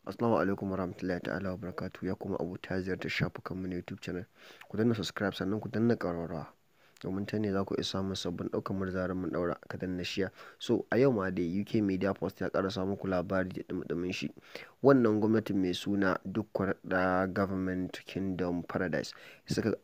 Assalamu alaikum warahmatullahi ta'ala wabarakatuh. Ya kuma abota ziyartar shafukanmu na YouTube channel. Ku danna subscribe, sannan ku danna ƙararrawa, domin ta ne za ku iya samun sabbin ɗaukar mu da zarar mun ɗaura. Ka danna share. So a yau ma dai UK Media Post ya ƙara muku labari da ɗumi shi. Wannan gwamnatin mai suna Dikko Government Kingdom Paradise suka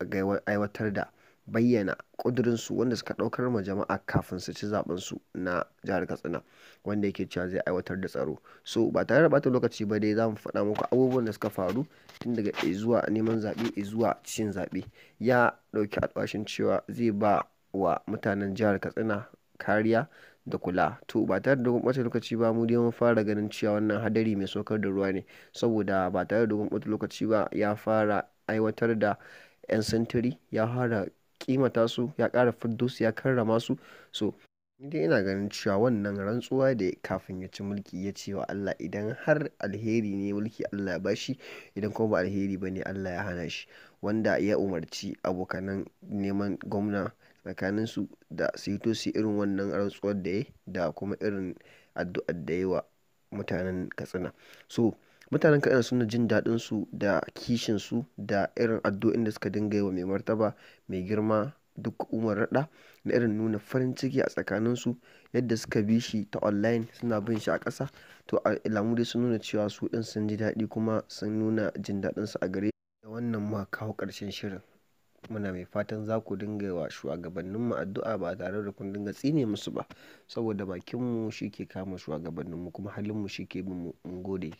aiwatar da bayyana ƙudurinsu wanda suka ɗaukar ma jama'a kafin su ci zaɓen su na jihar Katsina, wanda yake cewa zai aiwatar da tsaro. So ba tare da ɓata lokaci ba dai, za mu faɗa muku abubuwan da suka faru tun daga zuwa neman zaɓe zuwa cin zaɓe. Ya ɗauki alwashin cewa zai ba wa mutanen jihar Katsina kariya da kula. To ba tare da dogon ɓata lokaci ba, mu dai mun fara ganin cewa wannan hadari mai saukar da ruwa ne, saboda ba tare da dogon ɓata lokaci ba ya fara aiwatar da 'yan sintiri, ya fara kimata su, ya ƙara fiddo su, ya karrama su. So ni dai ina ganin cewa wannan rantsuwa da kafin ya ci mulki ya ce wa Allah, idan har alheri ne mulki Allah ya bashi, idan kuma ba alheri ba ne Allah ya hana shi, wanda ya umarci abokanan neman gwamna tsakanin su da su hito su irin wannan rantsuwar da ya da kuma irin addu'ar da ya wa mutanen Katsina. So mutanen Katsina suna jin daɗin su da kishin su da irin addu'o'in da suka dinga yi wa mai martaba mai girma Dikko Umar Radda, da irin nuna farin ciki a tsakanin su, yadda suka bi shi ta online, suna bin shi a ƙasa. To alamu dai sun nuna cewa su ɗin sun ji daɗi kuma sun nuna jin daɗin su a gare. Da wannan muka kawo ƙarshen shirin. Muna mai fatan za ku dinga yi wa shugabanninmu addu'a ba tare da kun dinga tsine musu ba, saboda bakinmu shi ke kama shugabanninmu kuma halinmu shi ke bin mu. Mun gode.